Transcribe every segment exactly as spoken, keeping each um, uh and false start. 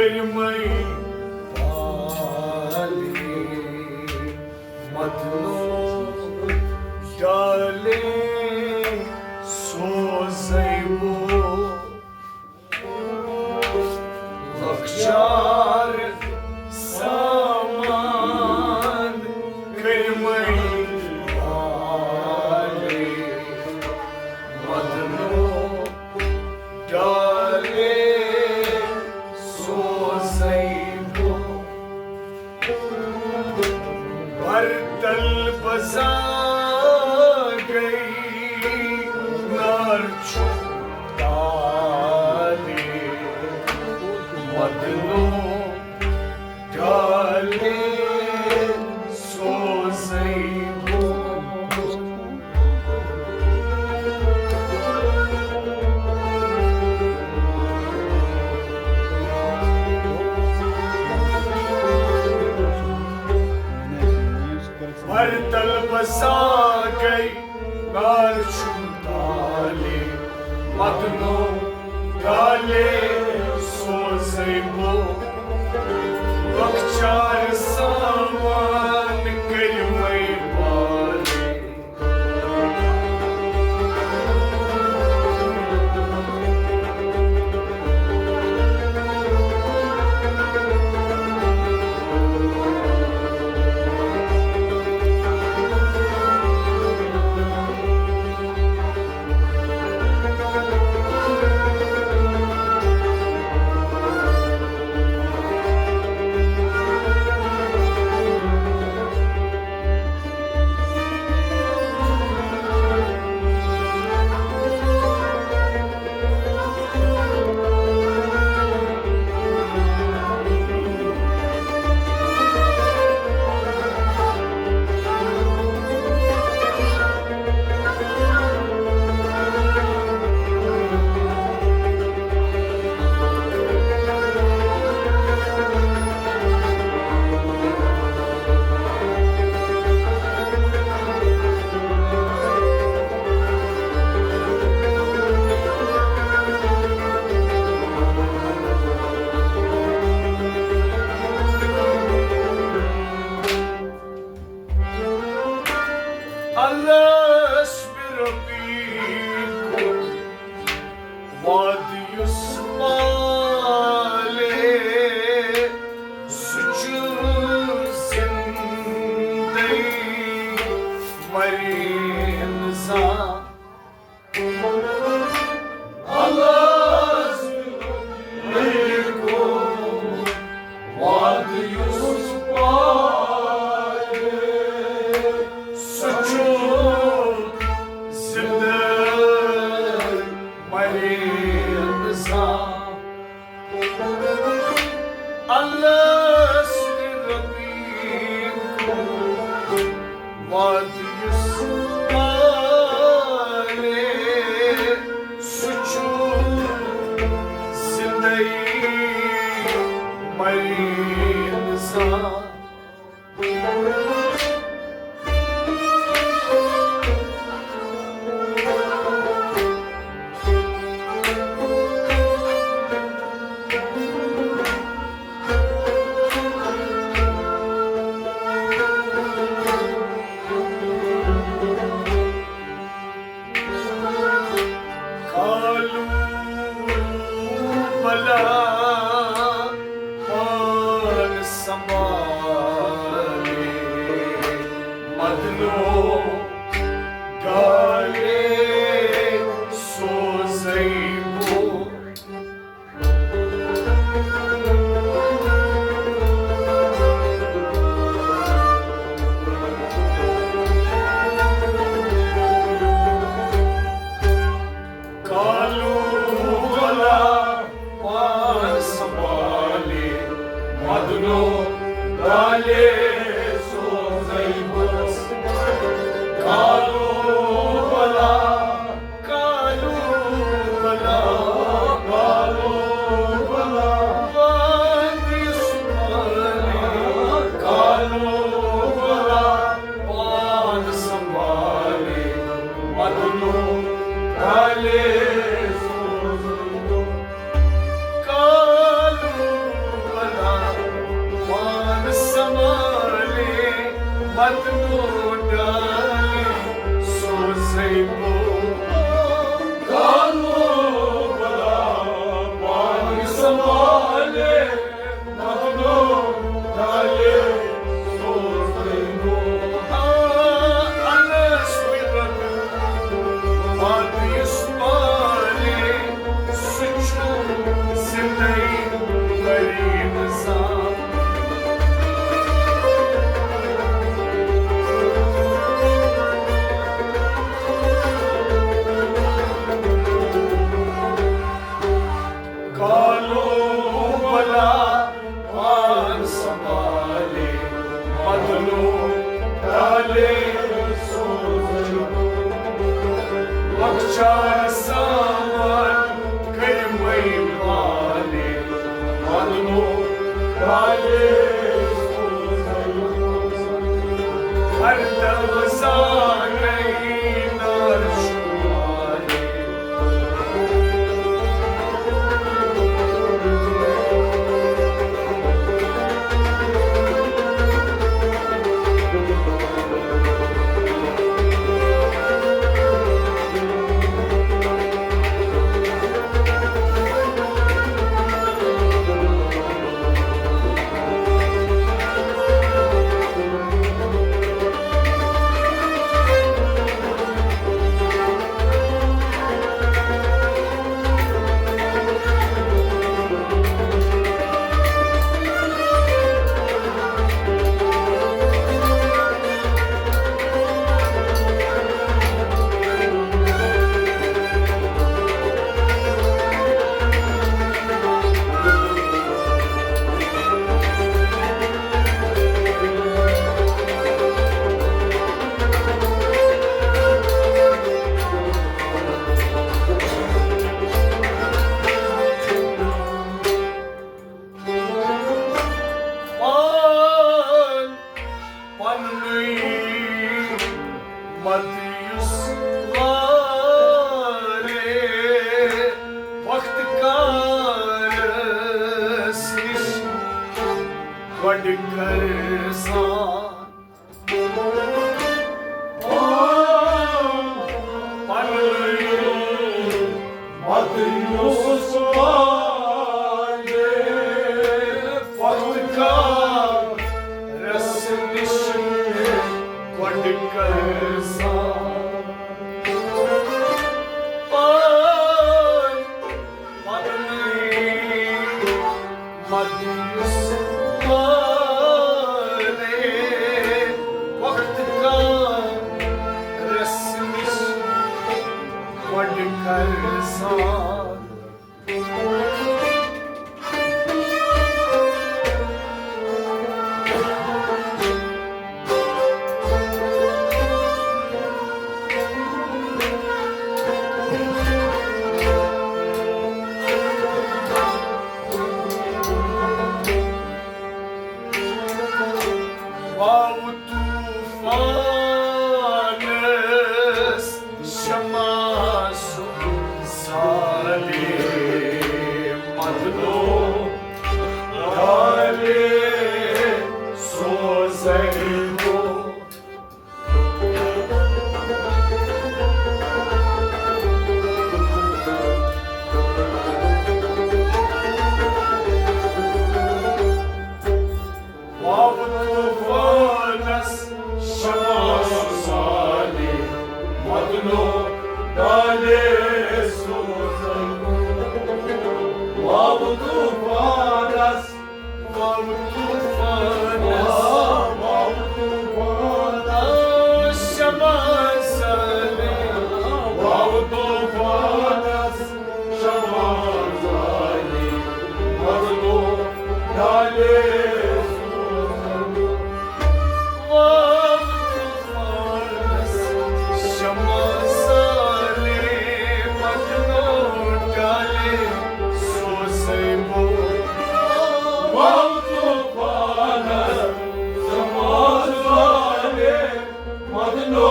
کٔرمَے پالے مدنو ڈالے سوزَے بہٕ۔ لۄکچار سامان کٔرمَے پالے مدنو ڈالے سوزَے بہٕ۔ برتل بزا گئی نار چھُ تالے مدنو ڈالے سوزَے بہٕ۔ برتل بزا گئی نار چھُ تالے مدنو ڈالے سوزَے بہٕ۔ لۄکچار سامان کٔرمَے پالے۔ اللہ اس پہ ربی کو وعد یُس پالے، سُہ چھُ زِندَے مَرِ نہٕ زانٛہہ۔ اللہ وعد یُس پالہِ، سُہ چھُ زِندٕ مَرِ نہٕ زانٛہہ۔ اللہ سٕنٛدِ ربی وعد یُس پالہِ، سُہ چھُ زِندَے مَرِ نہٕ زانٛہہ۔ کالو بلا پان سنبھالے، مدنو ڈالے سوزَے بہٕ۔ کالو بلا پان سنبھالے، مدنو ڈالے سوزَے بہٕ۔ کالو بلا کالو بلا، کالو بلا، وادی سمالی، کالو بلا، پان سنبھالے، مدنو ڈالے سوزَے بہٕ۔ کالو پان پننُے مت یُس وارے وقت کارس نِش گۄڈٕ کر سان۔ پننُے مت یُس وارے وقت کارس نِش گۄڈٕ کر سان۔ پان پننُے مت یُس وارے وقت کارس نِش گۄڈٕ کر سان۔ واو طوفانس شمع سُنٛد سالے مدنو ڈالے سوزے بو۔ واو طوفانس شمع سالے مدنو ڈالے سوزے۔ واو طوفانس، واو طوفانس، واو طوفانس شمع سالے۔ واو طوفانس شمع سالے مدنو ڈالے سوزے۔ واو طوفانس شمع سالے مدنو ڈالے سوزے بو۔ واو طوفانس شمع سالے مدنو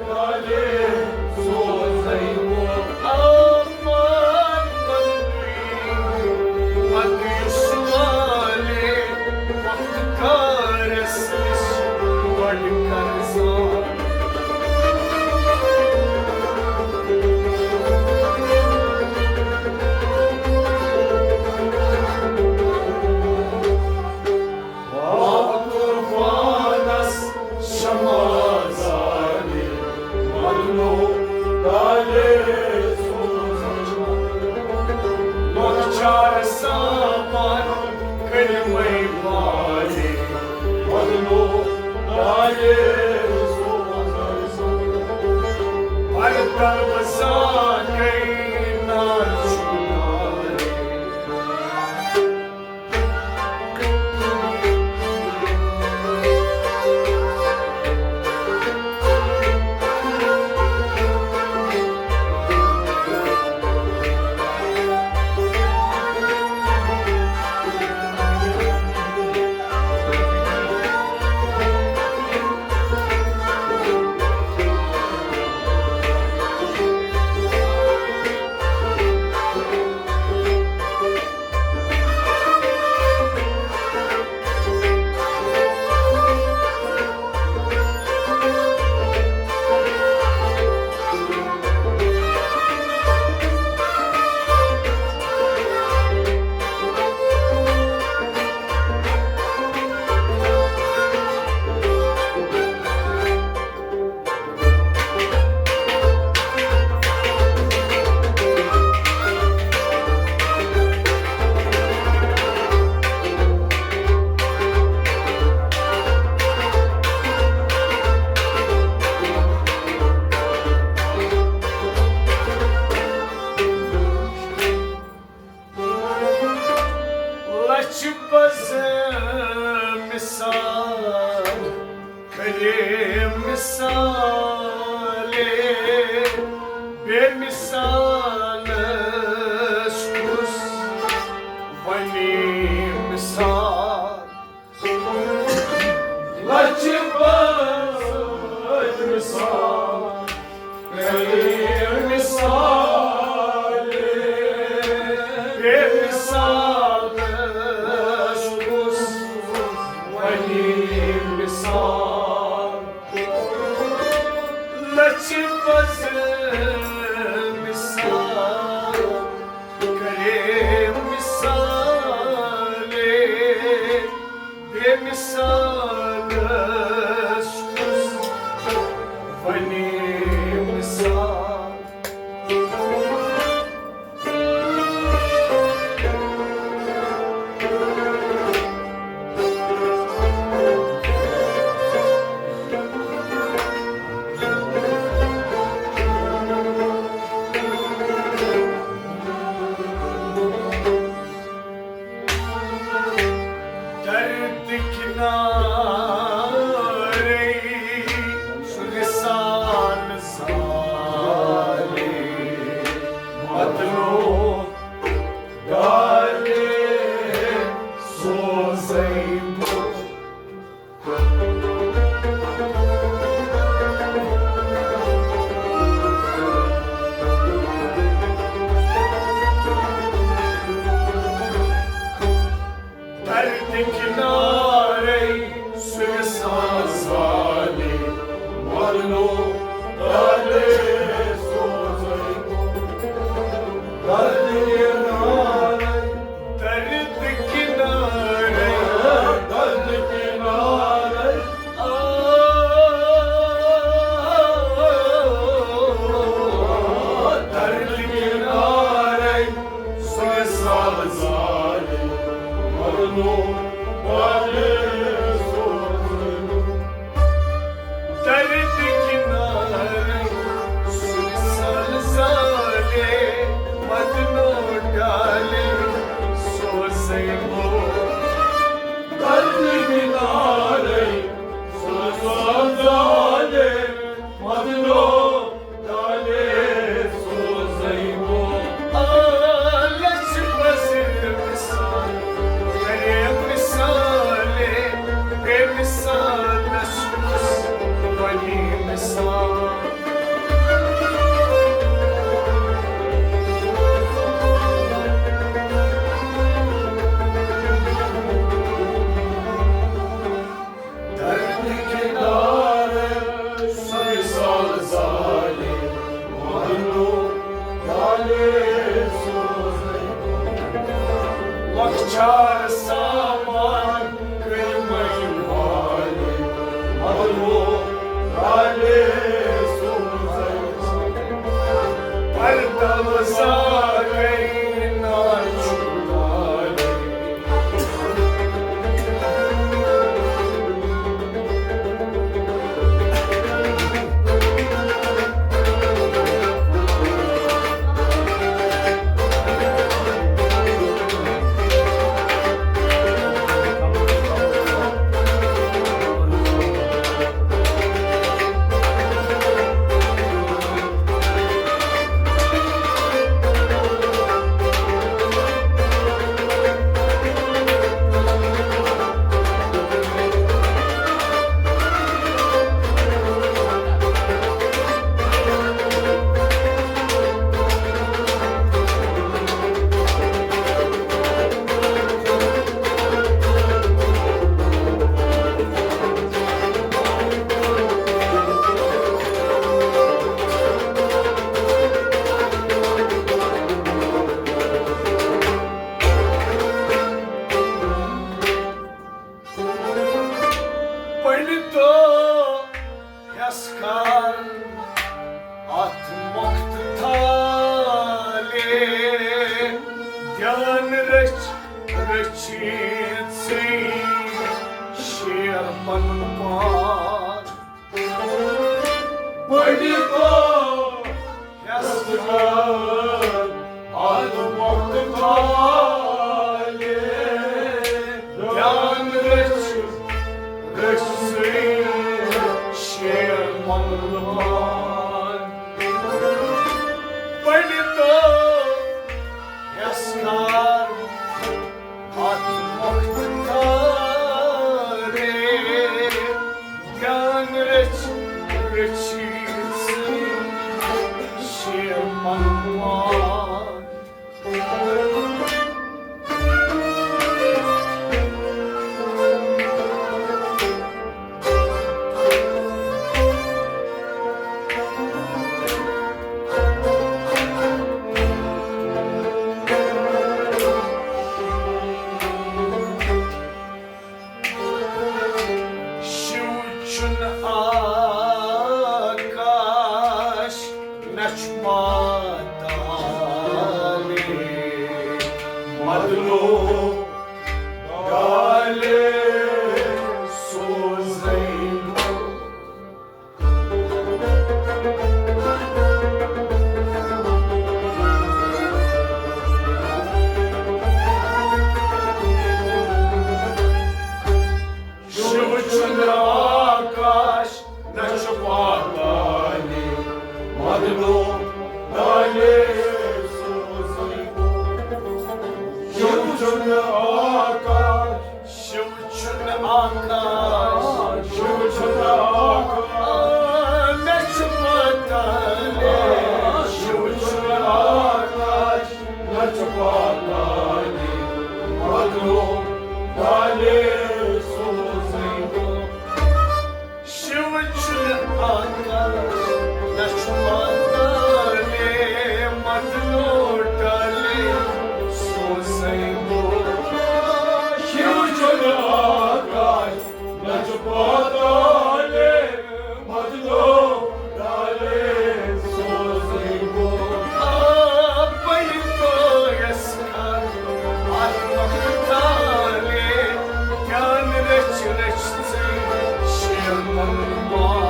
ڈالے سوزے بو۔ آمان پننُے مت یُس وارے وقت کارس نِش گۄڈٕ کر سان۔ واو طوفانس شمع سالے مدنو ڈالے سوزے۔ لۄکچار سامان کٔرۍ مےٚ والے مدنو ڈالے سوزے۔ پردٕ وسان گٔے نار چھُ نارے۔ چھِ پَزٕ مثال، کرے مثالے، بے مثالَس کُس وَنہِ مثال؟ لَچھِ بَد مثال، کرے مثالے، بے مثالَس کُس وَنہِ مثال؟ لَچھِ بَد مثال، کرے مثالے، بے مثالَس کُس وَنہِ مثال؟ درد کنارے سُہ لسان زالے، مطلوب ڈالے سوزے بہٕ۔ درد کنارے سُہ لسان زالے، مطلوب ڈالے سوزے بہٕ۔ درد کنارے، درد کنارے، درد کنارے، آ، درد کنارے، سُہ لسان زالے، مطلوب ڈالے سوزے بہٕ۔ درد کنارے، سُہ لسان زالے، مطلوب ڈالے سوزے بہٕ۔ درد کنارے، سُہ لسان زالے، مطلوب ڈالے سوزے بہٕ۔ آ، لَچھِ بَد مثال، کرے مثالے، بے مثالَس کُس وَنہِ مثال؟ درد کنارے سُہ لسان زالے، مطلوب ڈالے سوزے بہٕ۔ لۄکچار سامان کٔرۍ مےٚ والے، مطلوب ڈالے سوزے بہٕ۔ پردٕ وزارے ناچُن ڈالے۔ پنڈتو یس کر اتھ مۄختہٕ تھالہِ، دیان رٔچھ رٔچھِتھ ژٕے شیر پنُن پان۔ پنڈتو یس کر اتھ مۄختہٕ تھالہِ، بدلو ڈالے سوزے بہٕ۔ شِو چھُنہٕ آکاش، نہ چھُ پاتالے، بدلو ڈالے سوزے بہٕ۔ شِو چھُنہٕ آکاش، شِو چھُنہٕ آکاش، شِو چھُنہٕ آکاش، نہ چھُ پاتالے۔ شِو چھُنہٕ آکاش، نہ چھُ پاتالے، بدلو ڈالے سوزے بہٕ۔ شِو چھُنہٕ آکاش، نہ چھُ پاتالے، بدلو ڈالے سوزے بہٕ۔ شِو چھُنہٕ آکاش، نہ چھُ پاتالے، بدلو ڈالے سوزے بہٕ۔ آ، بہٕ یہِ کٲیَس کھَر اَتھ مۄکھٕ تالے، دیان رٔچھۍ رٔچھۍ ژٕے شیرنَن پاو۔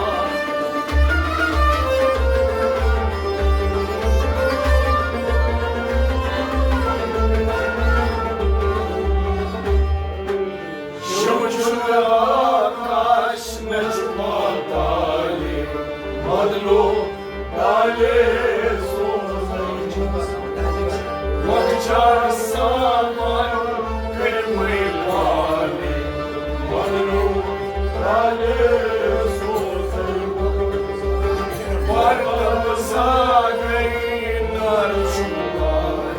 شِو چھُنہٕ آکاش، نہ چھُ پاتالے، بدلو ڈالے سوزے۔ لۄکچار سامان کٔرۍ مٕے پالے، بدلو ڈالے سوزے۔ پرتم زاگے نار چھُ پالے۔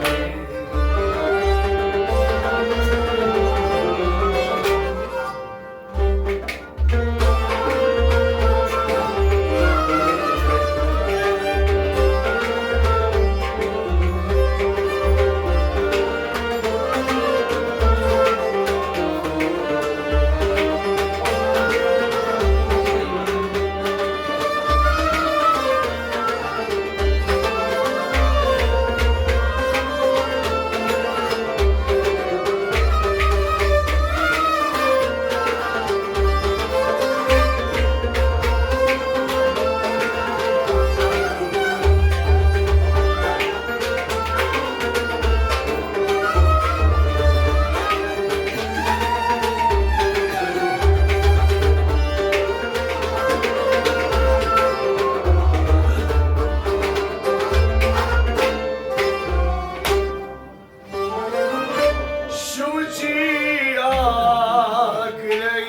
شِوجی آگرے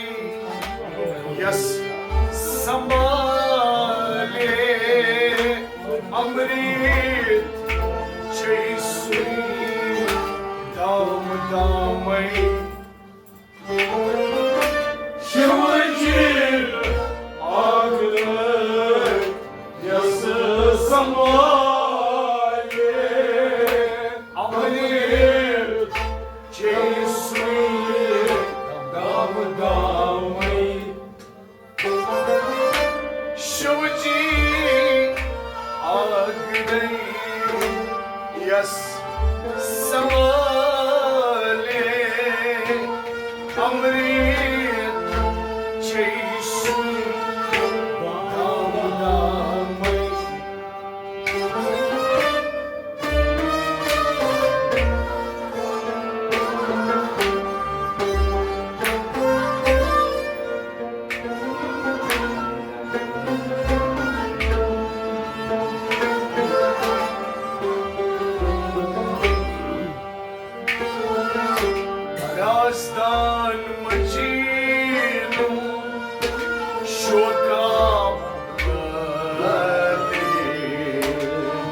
یس سنبھالے، امریت چے سُے دام دامے۔ شِوجی آگرے یس سنبھالے، امریت چے سُے دام دامے۔ شِوجی آگرے یس سنبھالے، امریت چے سُے دام دامے۔ رازدان مجینو شوقا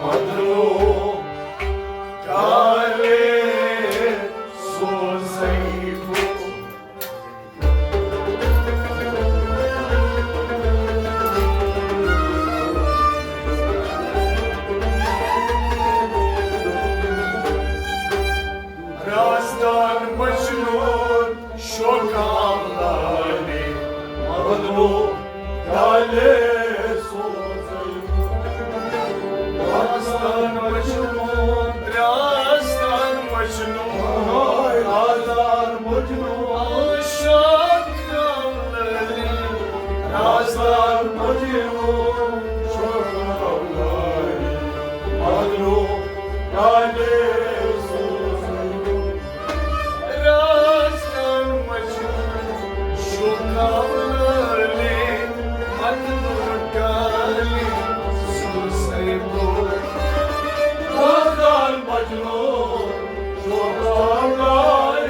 بدلو ڈالے سوزے بہٕ۔ رازدان مجنون شوقا بدلو بدلو ڈالے سوزے۔ رازدان مجنون، رازدان مجنون عاشق للی، رازدار مجنون، شوق للی، مجنون، للی سوزن. رازدار مجنون، شوق للی، مجنون، للی سوزن. رازدار مجنون، شوق للی،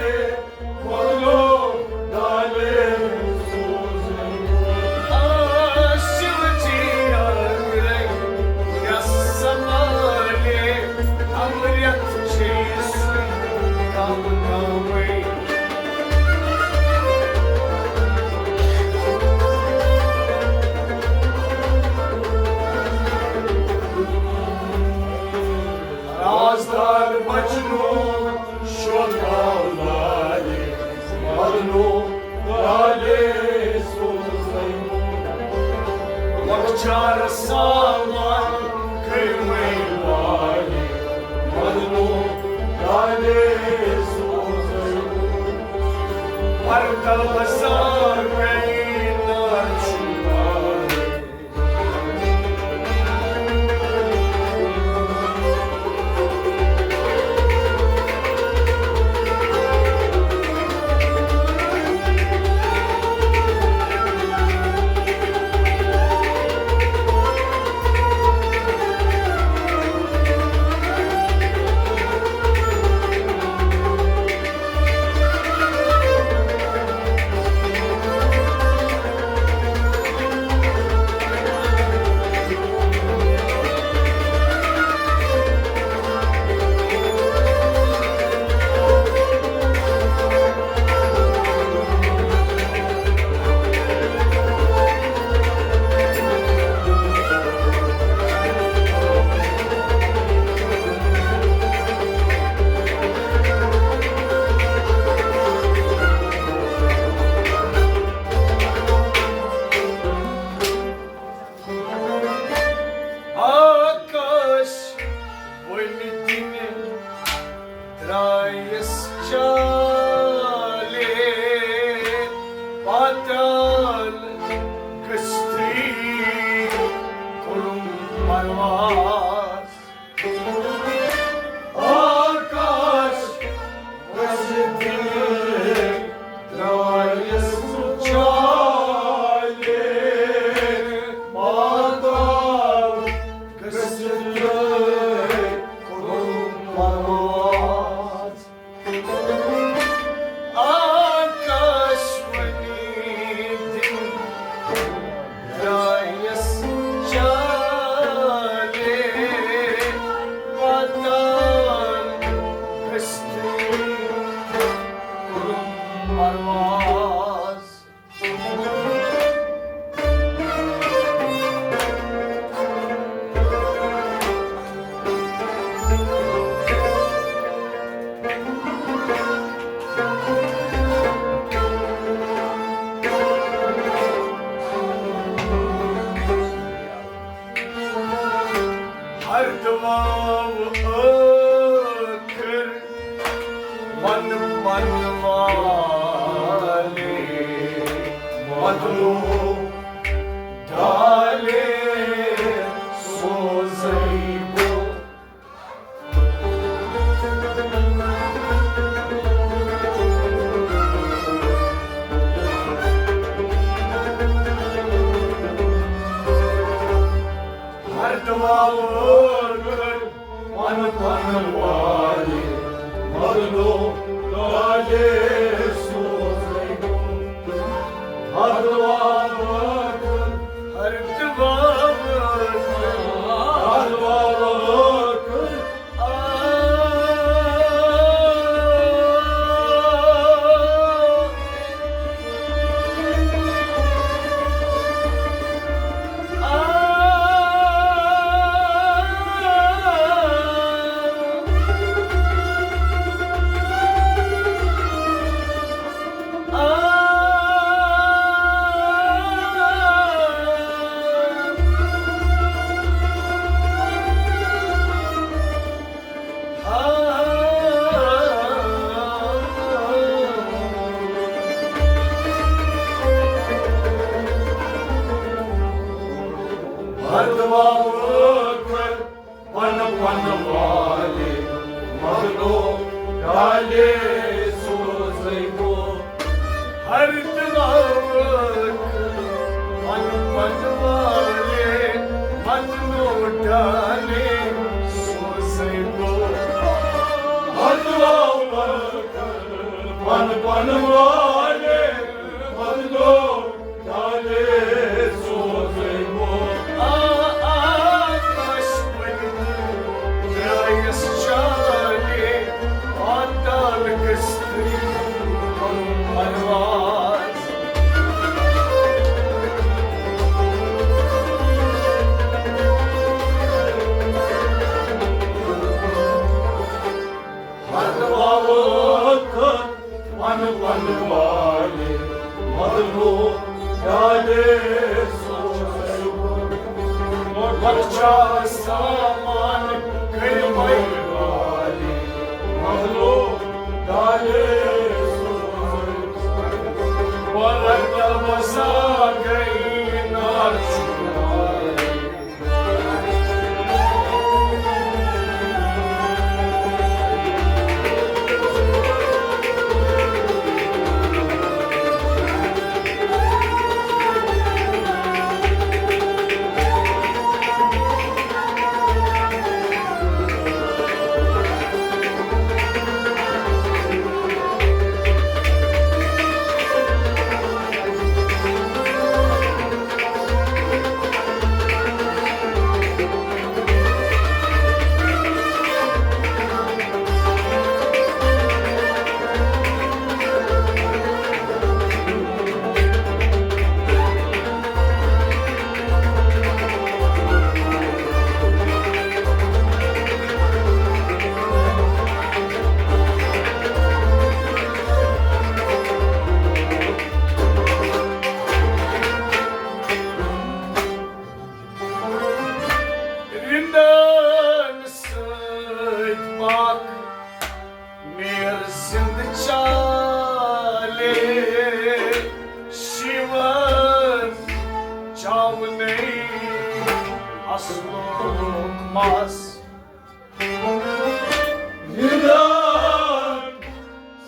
رازدار مجنون، شوق للی، مجنون، للی سوزن. لۄکچار سامان کٔرۍ مےٚ للی، مجنون، للی سوزن. پردٕ لسان گٔے نار شکار. آکاش وۄنۍ دِنہِ درٛایس چالے، پاتال گٔژھتھٕے کوٚرُم پرواز۔ آکاش وۄنۍ دِنہِ درٛایس چالے، پاتال گٔژھتھٕے کوٚرُم پرواز۔ آکاش وانی دِنہِ درٛایس چالے، پاتال گٔژھتھٕے کوٚرُم پرواز۔ ہر دعاو ٲخر ون پن والے، مطلوب ڈالے سوزے بہٕ۔ ہر دعاو ٲخر پن پن والے، مطلوب ڈالے سوزے۔ ہر دعاو ٲخر، ہر دعاو ٲخر، ہر دعاو ٲخر۔ ڈالے سوزے بو ہر دماغ پن پن والے مدنو ڈالے سوزے بو ہر دماغ پن پن والے مدنو ڈالے سوزے بو آ آ کش پن درائس چالے پاتال کستری پرواز ہر وقت پن پن والے مدنو ڈالے سوزے بو لچا سامان کلمے والے مدنو ڈالے سوزے بو ورنہ بسا گئی ناچ رندن سۭتۍ پاک میر زند چالے شیون چاونے اصلوک ماس نِدان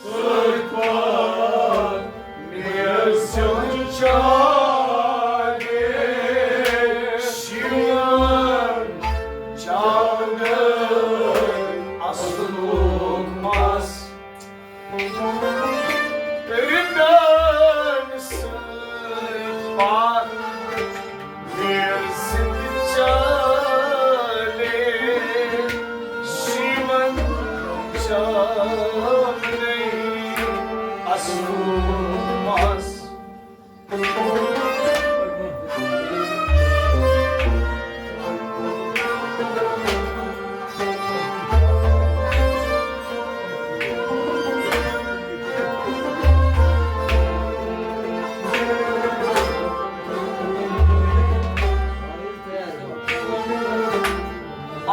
سۭتۍ پاک میر زند چالے شیون چاونے اصلوک ماس رندن سۭتۍ پاک میر زند چالے شیون چاونے اصلوک ماس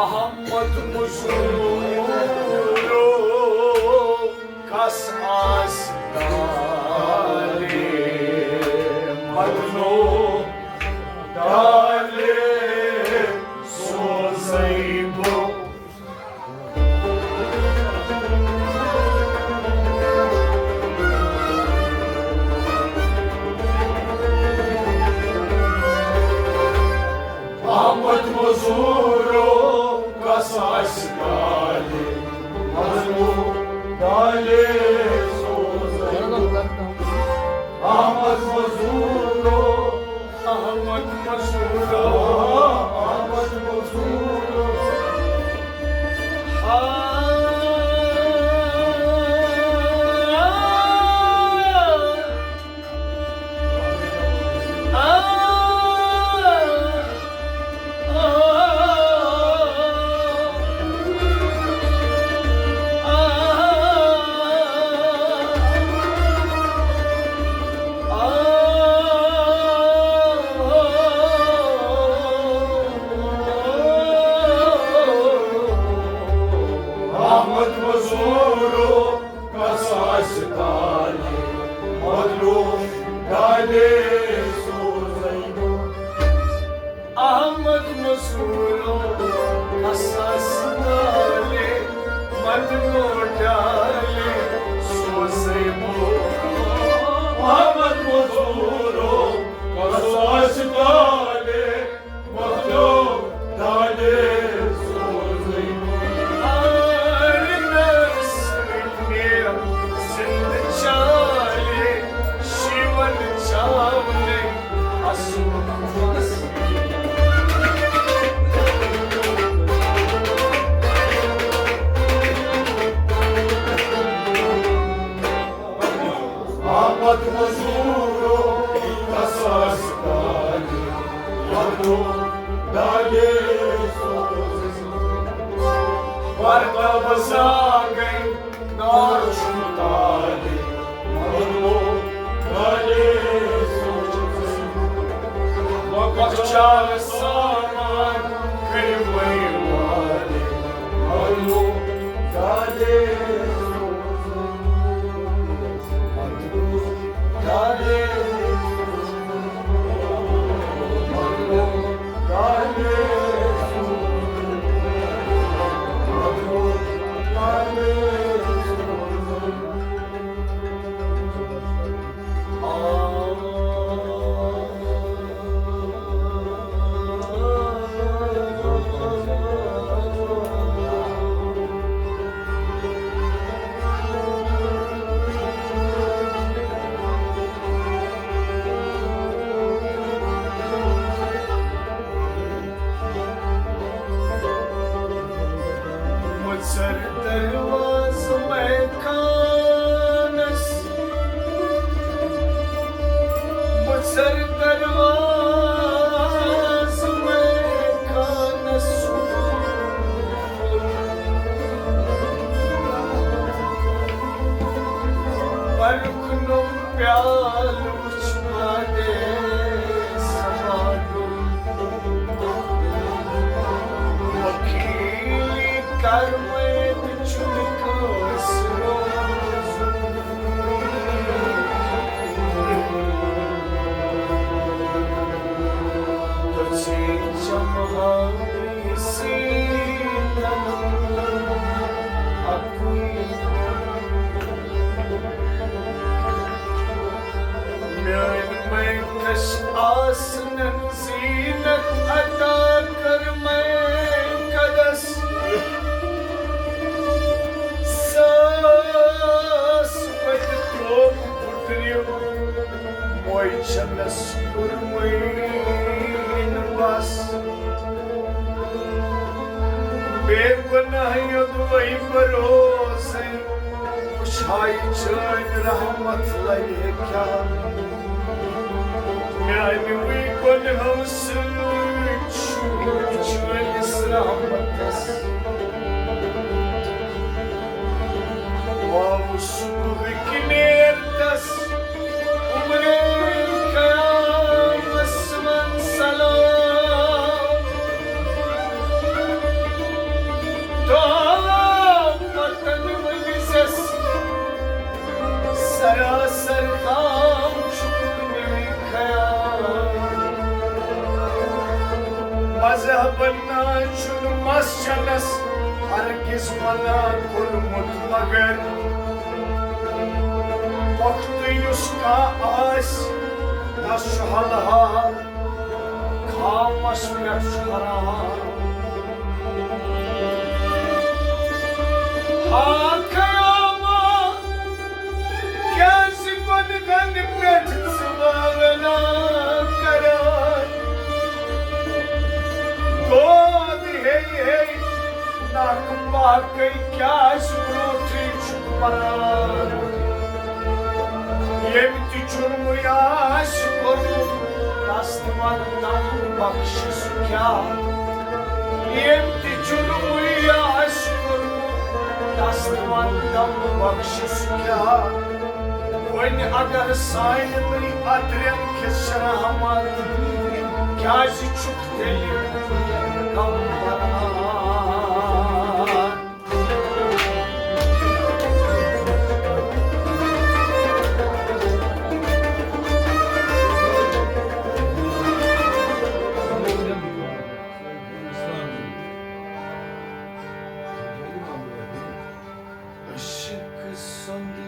احمد مزورو کس آس دالے مدنو ڈالے سوزے بو احمد مزورو کس آس دالے مدنو ڈالے سوزے بو احمد مزورو احمد مزورو احمد مزورو آ احمد مزورو کس آسہِ دالہِ بدلو دالے سوزے بہٕ۔ احمد مزورو کس آسہِ دالہِ بدلو دالے مزورو تساس دادِ، ونو دادِ سوز۔ ورتہ بزاگے نار چھُ تالِ، ونو دادِ سوز۔ مۄکچار سامان کٔرِو وۄنۍ والِ، ونو دادِ سوز۔ مُژر دروازٕ میخانس، مُژر دروازٕ میخانس۔ پرُکھ نوٚو پیالہٕ وُچھ پردیس والُن۔ وکیلی کرمٲوِتھ چھُنہٕ کٲنٛسہِ روزُن۔ تہٕ ژےٚ چمہاوٕے سیٖنن اکُے۔ میٲنۍ میکش آسنن زینت عطا کٔر میکدس۔ ساس وتہِ توبہٕ پُترِ موے چھنس کوٚرمُے بس۔ بے گۄناہ یوٚدوَے بروسَے وٕچھایہِ چٲنۍ رحمت لگہِ کیٛاہ۔ میانہِ وٕے گۄنہو سۭتۍ چھُ چٲنِس رحمتس۔ واوٕ صبحٕکۍ نیرتس عمرِ خیامس منٛز سلام۔ دعا پتن ؤنزٮ۪س سراسر خام چھُ مےٚ خیال۔ مذہبن نہ چھُنہٕ مسجدس ہرگز منع کوٚرمُت، مگر پۄختہٕ یُس کانٛہہ آسہِ، تس چھُ حلال، خامس پٮ۪ٹھ چھُ حرام۔ ہا خیاما، کیٛازِ گۄنہن پٮ۪ٹھ ژٕ وٲنا کران؟ دود ہے ہے، ناکہٕ پاکے کیٛازِ برونٛٹھٕے چھُکھ پران؟ ییٚمۍ تہِ جُرمٕے آسہِ کوٚرمُت، تس تہِ وَن تم بخشس کیٛاہ؟ ییٚمۍ تہِ جُرمٕے آسہِ کوٚرمُت، تس تہِ وَن تم بخشس کیٛاہ؟ وۄنۍ اگر سانہِ نٕے اَدرٮ۪ن کِژھ رحمت، کیٛازِ چھُکھ تیٚلہِ غم بَران؟ عشق سُنٛد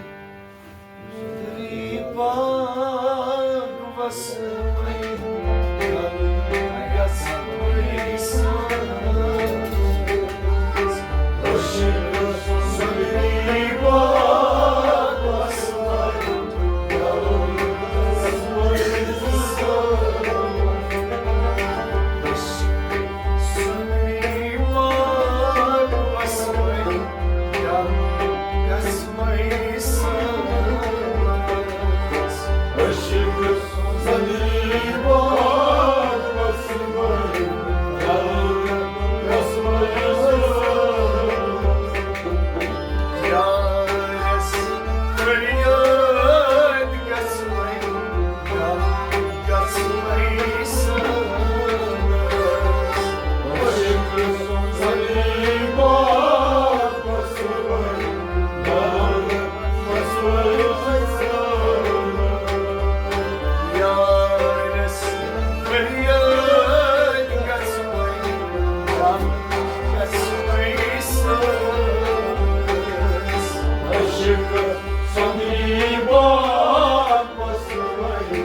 سۄندری باغ وسوے،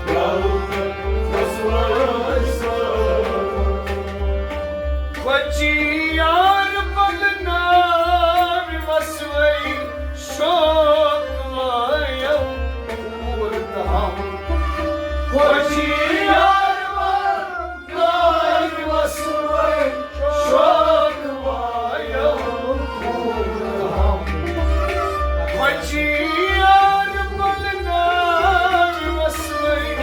یلہٕ وسوے سۄ۔ کھۄژی یار بدنام وسوے، شوق لایو کوٗر تام۔ کھۄژی یار بدنام وسوے، شوق لایو کوٗر تام۔ کھۄژی یار بدنام وسوے،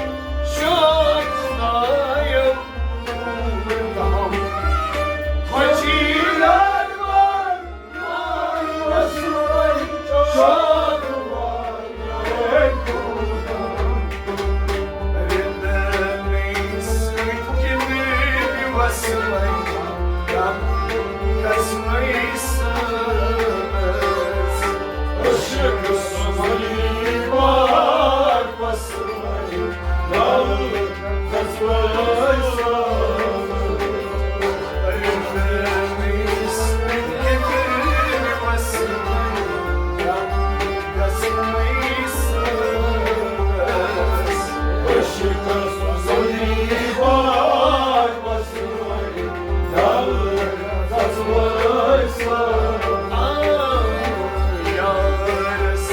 شوق لایو کوٗر تام۔ کھۄژی یار بدنام وسوے، شوق لایو کوٗر تام۔ رِدٕ نٔے سۭتۍ کِنۍ وسوے، غم گژھوے سٲز۔ عشق سۄندری باغ وسوے، یلہٕ وسوے سۄ۔ رِدٕ نٔے سۭتۍ کِنۍ وسوے، غم گژھوے سٲز۔ عشق سۄندری باغ وسوے، یلہٕ وسوے سۄ۔ آ، یارس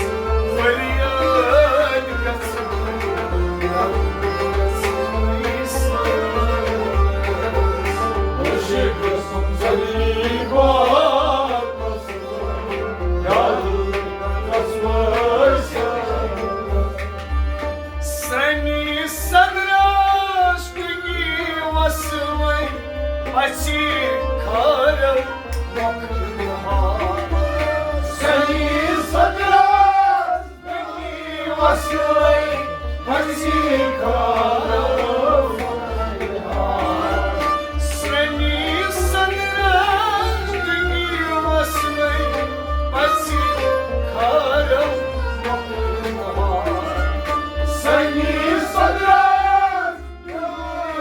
فریاد گژھوے، یلہٕ وسوے سۄ۔ عشق سۄندری باغ وسوے، یلہٕ وسوے سۄ۔ سنی صدراش کُنی وسوے، پسی کھارو مۄکھٕ نہار۔ سنی صدراش کُنی وسوے، پسی کھارو مۄکھٕ نہار۔ سنی صدراش کُنی وسوے، پسی کھارو مۄکھٕ نہار۔ سنی صدراش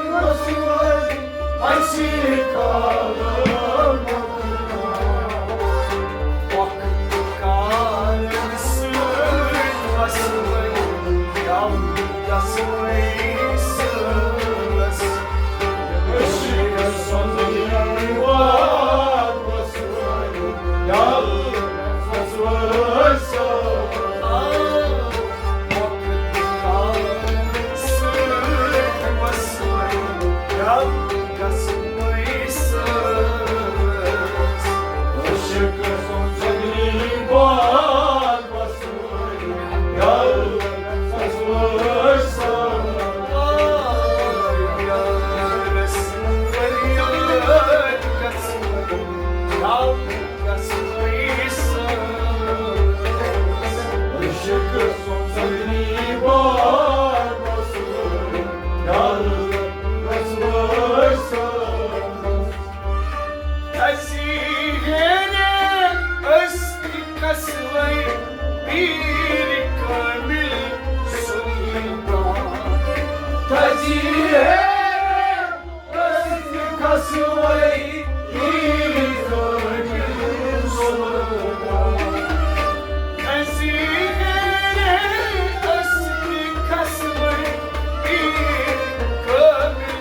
وسوے، پسی کھارو مۄکھٕ نہار۔ وقت کارن سۭتۍ وسوے، یلہٕ وسوے سٲز۔ عشق سۄندری باغ وسوے، یلہٕ وسوے سۄ۔ آ، وقت کارن سۭتۍ وسوے، یلہٕ وسوے سٲز۔ عشق سۄندری باغ وسوے، یلہٕ وسوے سۄ۔ یارس فریاد گژھوے، یلہٕ گژھوے سٲز۔ عشق سۄندری باغ وسوے، یلہٕ وسوے سۄ۔ تزی ہیرے أسۍ تہِ کھسوے پیٖر کامل سُلطان۔ تزی ہیرے أسۍ تہِ کھسوے پیٖر کامل سُلطان۔ تزی ہیرے أسۍ تہِ کھسوے پیٖر کامل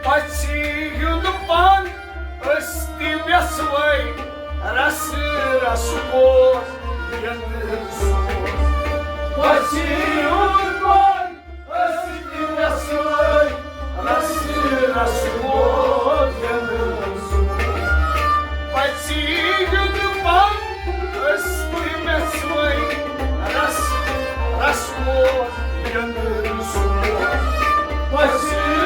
پژھیُن پن أسۍ تہِ وٮ۪سوے، رسہٕ رسہٕ گوس یندٕ سوز۔ پژھیُن پن أسۍ تہِ وٮ۪سوے، رسہٕ رسہٕ گوس یندٕ سوز۔ پژھیُن پن أسۍ تہِ وٮ۪سوے، رسہٕ رسہٕ گوس یندٕ سوز۔ پژھیُن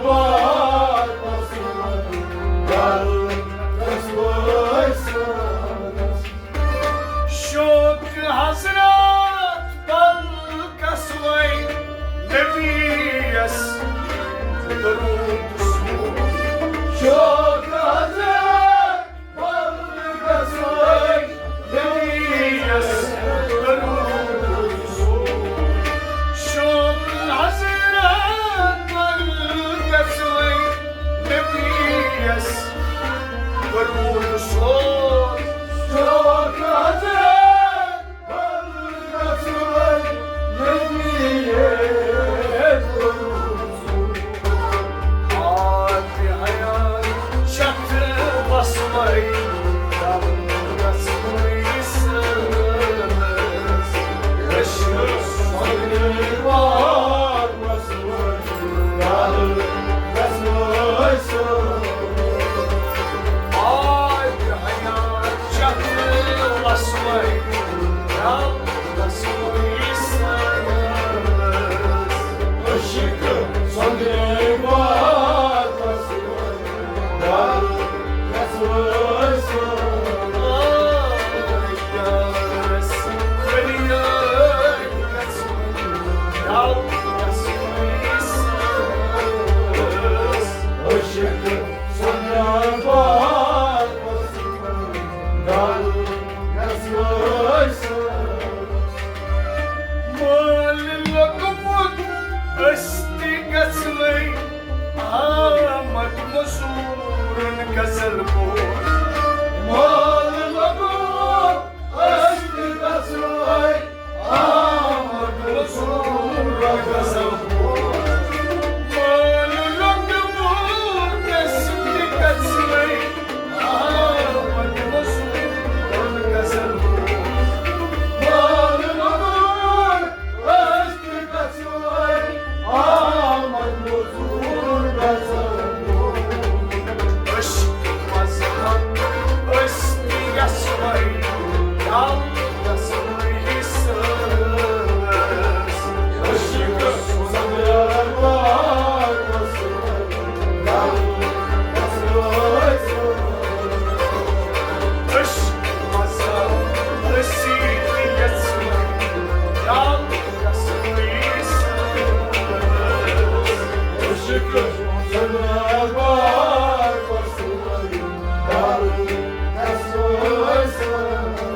پن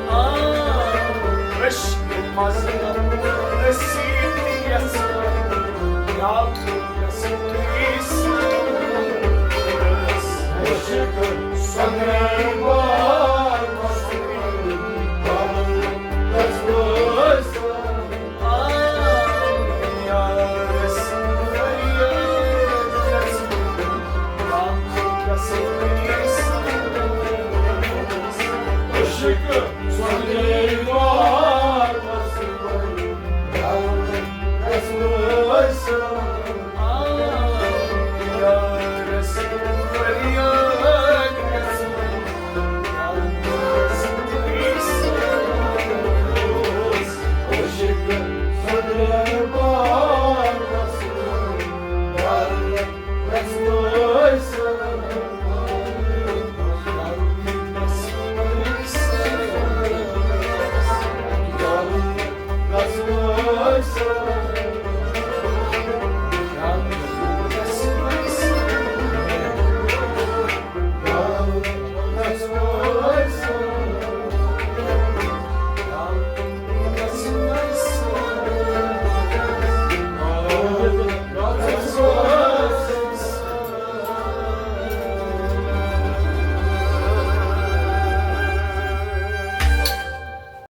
آ، رش مزٕ۔